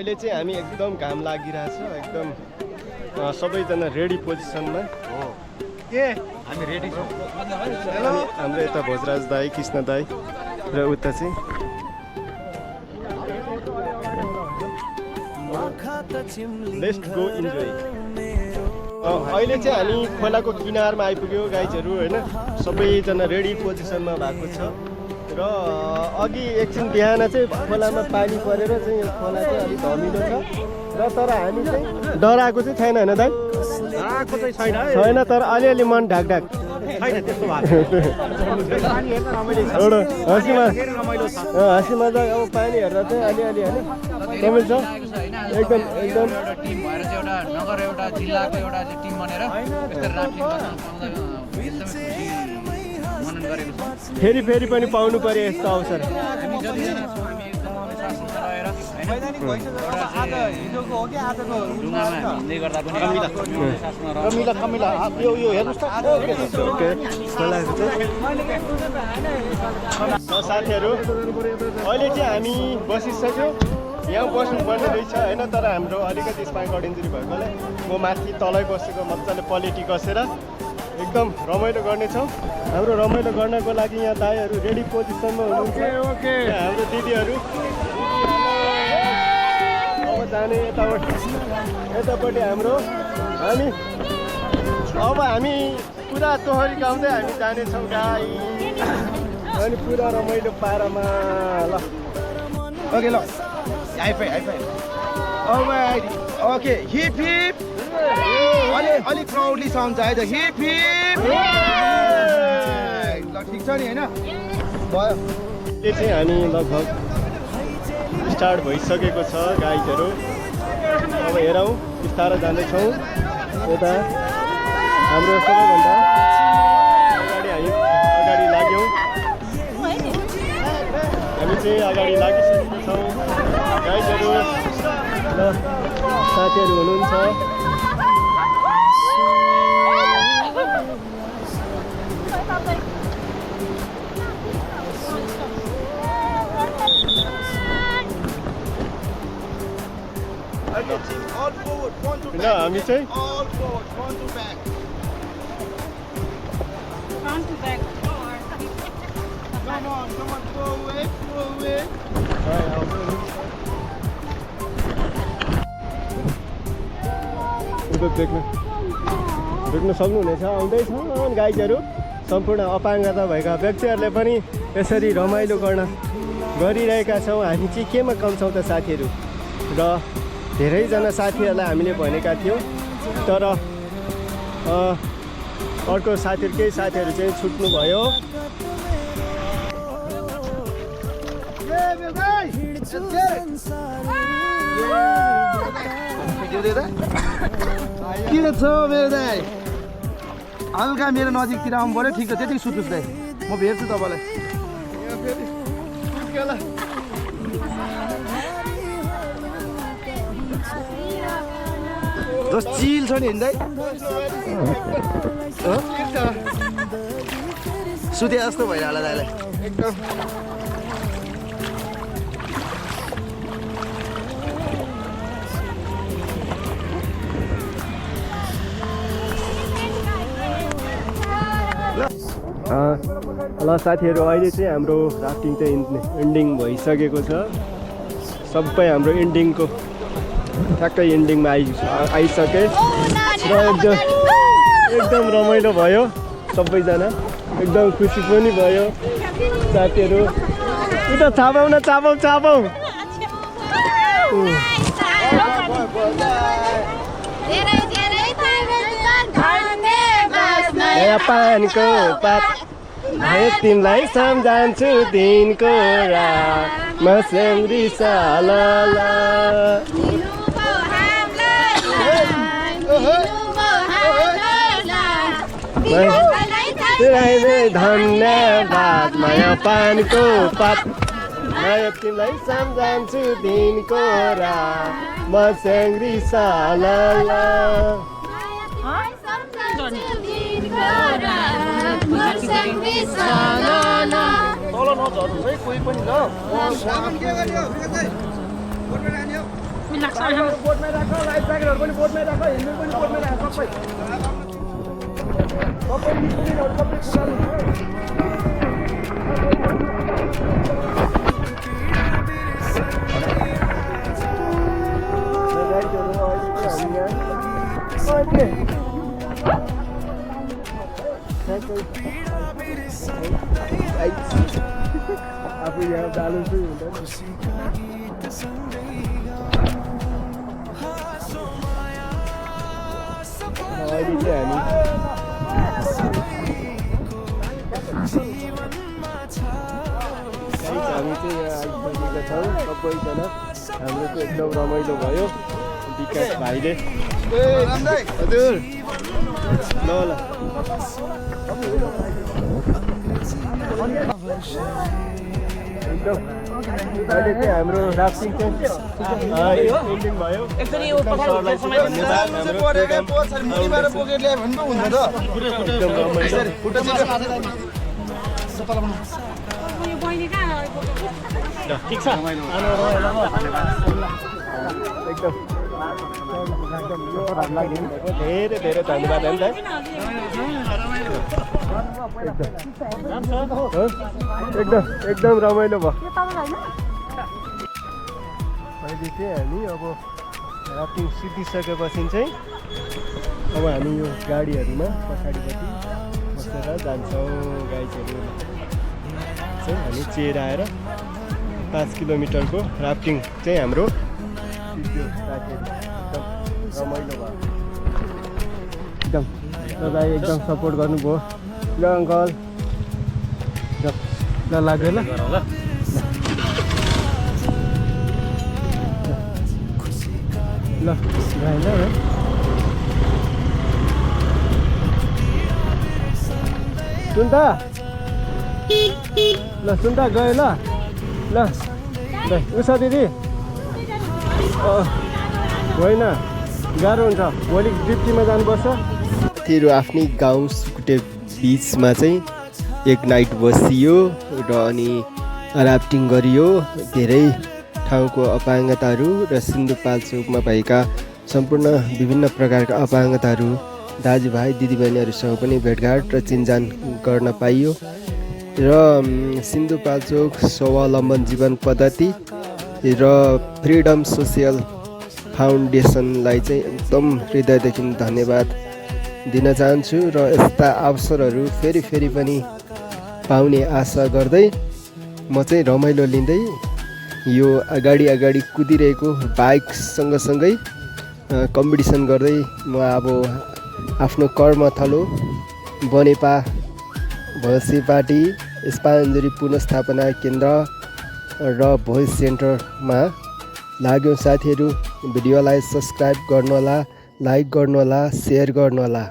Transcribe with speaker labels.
Speaker 1: अहिले चाहिँ हामी एकदम घाम लागिरहेछ एकदम सबैजना रेडी पोजिसनमा
Speaker 2: हो के हामी रेडी छौँ
Speaker 1: हाम्रो यता भोजराज दाई कृष्ण दाई र उता चाहिँ लेट्स गो इन्जोय अहिले चाहिँ हामी खोलाको किनारमा आइपुग्यो गाइजहरू होइन सबैजना रेडी पोजिसनमा भएको छ र अघि एकछिन बिहान चाहिँ खोलामा पानी परेर चाहिँ यो खोला चाहिँ अलिक धमिलो छ र तर हामी चाहिँ डराएको चाहिँ छैन होइन दाइ छैन तर अलिअलि मन ढाकढाक हाँसी मजा अब पानी हेर्दा चाहिँ अलिअलि होइन रमाइलो छ एकदम एकदम
Speaker 3: टिम भएर चाहिँ एउटा नगर एउटा जिल्लाको एउटा टिम बनेर यसरी राफ्टिङ गर्न पाउँदा एकदमै खुसी मनन गरेको छौँ।
Speaker 1: फेरि फेरि पनि पाउनु पर्यो यस्तो अवसर
Speaker 3: हामी जतिजना छौँ हामी एकदम अनुशासनमा रहेर ढुङ्गामा हिँड्दै गर्दा पनि अनुशासनमा
Speaker 1: साथीहरू अहिले चाहिँ हामी बसिसक्यौँ यहाँ बस्नुपर्ने रहेछ होइन तर हाम्रो अलिकति स्पाइनल इन्जुरी भएकोले म माथि तलै बसेको मजाले पलेटी कसेर एकदम रमाइलो गर्नेछौँ। हाम्रो रमाइलो गर्नको लागि यहाँ दाइहरू रेडी पोजिसनमा हुनुहुन्छ हाम्रो दिदीहरू अब जाने यतापट्टि हाम्रो हामी पुरा तोहरी गाउँदै हामी जानेछौँ गाई अनि पुरा रमाइलो पारामा ल
Speaker 2: ओके ल हाइफाइ ओके हिप हिप अलिक प्राउडली साउन्ड चाहियो त हिप हिप ल ठिक छ नि होइन भयो
Speaker 1: यो चाहिँ हामी लगभग स्टार्ट भइसकेको छ गाइजहरू अब हेरौँ बिस्तारै जाँदैछौँ यता हाम्रो सबैभन्दा अगाडि लाग्यौँ हामी चाहिँ अगाडि लागिसकेको छौँ गाइजहरू र साथीहरू हुनुहुन्छ ल हामी चाहिँ देख्न सक्नुहुनेछ आउँदैछन् गाइजहरू सम्पूर्ण अपाङ्गता भएका व्यक्तिहरूले पनि यसरी रमाइलो गरिरहेका छौँ। हामी चाहिँ केमा कम्छौँ त साथीहरू र धेरैजना साथीहरूलाई हामीले भनेका थियौँ तर अर्को साथीहरू केही साथीहरू चाहिँ छुट्नु भयो।
Speaker 2: किन छ मेरो दाइ हल्का मेरो नजिकतिर आउनु पऱ्यो ठिक छ त्यति सुत्नुहोस् दाइ म भेट्छु तपाईँलाई जस चिल छ नि हिँड्दै सुते जस्तो भइहाल्यो दाइलाई
Speaker 1: एकदम ल साथीहरू अहिले चाहिँ हाम्रो राफ्टिङ चाहिँ इन्डिङ भइसकेको छ सबै हाम्रो इन्डिङको ठ्याक्कै इन्डिङमा आइसके र एकदम रमाइलो भयो सबैजना एकदम खुसी पनि भयो साथीहरू उता चाबाउ न चाबाउ पानीको पात तिमीलाई सम्झान्छु दिनको रात मसेम्री साला धन्यवाद माया पानीको पात तिमीलाई सम्झान्छु दिनको रात मसेम्री साला
Speaker 2: तल नझर्नुहोस् है कोही पनि ल बोटमै राख लाइफ ज्याकेटहरु पनि बोटमै राख हेलमेट पनि बोटमै राख सबै निस्किनेहरु सबै आफू यहाँ जानु चाहिँ हुँदैन अहिले चाहिँ हामी चाहिँ यहाँ आइसकेका छौँ सबैजना हाम्रो चाहिँ एकदम रमाइलो भयो विकास भाइले हजुर ल एकदम अहिले चाहिँ हाम्रो राफ्टिङ चाहिँ एन्डिङ भयो ठिक छ एकदम धेरै धेरै धन्यवाद एकदम रमाइलो भयो अहिले चाहिँ हामी अब राफ्टिङ सिद्धिसकेपछि चाहिँ अब हामी यो गाडीहरूमा पछाडिपट्टि बसेर जान्छौँ गाइजहरू चाहिँ हामी चेर आएर 5 किलोमिटरको राफ्टिङ चाहिँ हाम्रो सिद्धि राखेर एकदम रमाइलो भयो एकदम दादा एकदम सपोर्ट गर्नुभयो ल अङ्कल ल लाग्यो ल ल भएन है सुन्ता ल सुन्ता गयो ल ल उषा दिदी होइन गाह्रो हुन्छ भोलि ड्युटीमा जानुपर्छ साथीहरू आफ्नै गाउँ सुकुटे बिचमा चाहिँ एक नाइट बसियो र अनि राफ्टिङ गरियो धेरै ठाउँको अपाङ्गताहरू र सिन्धुपाल्चोकमा भएका सम्पूर्ण विभिन्न प्रकारका अपाङ्गताहरू दाजुभाइ दिदीबहिनीहरूसँग पनि भेटघाट र चिनजान गर्न पाइयो र सिन्धुपाल्चोक स्वावलम्बन जीवन पद्धति र फ्रिडम सोसियल फाउन्डेसनलाई चाहिँ एकदम हृदयदेखि धन्यवाद दिन चाहन्छु र यस्ता अवसरहरू फेरि पनि पाउने आशा गर्दै म चाहिँ रमाइलो लिँदै यो अगाडि कुदिरहेको बाइक सँगसँगै कम्पिटिसन गर्दै म अब आफ्नो कर्मथलो बनेपा भैँसीपाटी स्पान्जरी पुनर्स्थापना केन्द्र र भोइस सेन्टरमा लाग्यो साथीहरू भिडियोलाई सब्सक्राइब गर्नुहोला लाइक गर्नुहोला सेयर गर्नुहोला